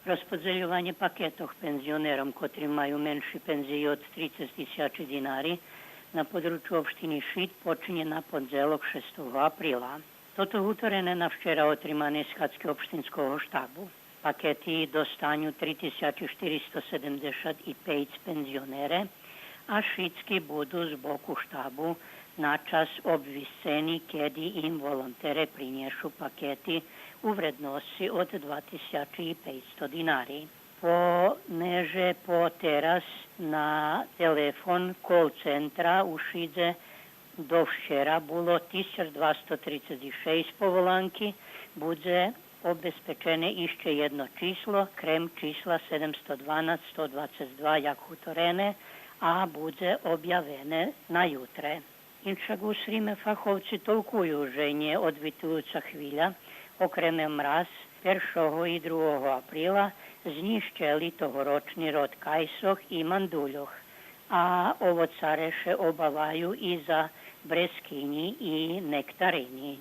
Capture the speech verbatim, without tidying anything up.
Розподзельованє пакетох пензионером котри маю менши пензиї од трицец тисячи динари на подручю општини Шид починє на пондзелок шестого априла. Тото гуторене на вчера отриманей схадзки општинского штабу. Пакети достаню три тисячи штиристо седемдзешат и пейц пензионере, а шицки буду з боку штабу на час обвисцени кеди им волонтере принєшу пакети у вредносци од два тисячи и пейцсто динари. Понеже потераз на телефон кол-центра у Шидзе до вчера було тисяч двасто трицец и шейсц поволанки, будзе обезпечене ище єдно число, крем числа седемсто дванац сто двацец два, як гуторене, а будзе обявене на ютре. Иншак у Сриме фаховци толкую же нєодвитуюца хвиля, окреме мраз першого и другого априла, знїщели тогорочни род кайсох и мандульох, а овоцаре ше обаваю и за брескинї и нектаринї.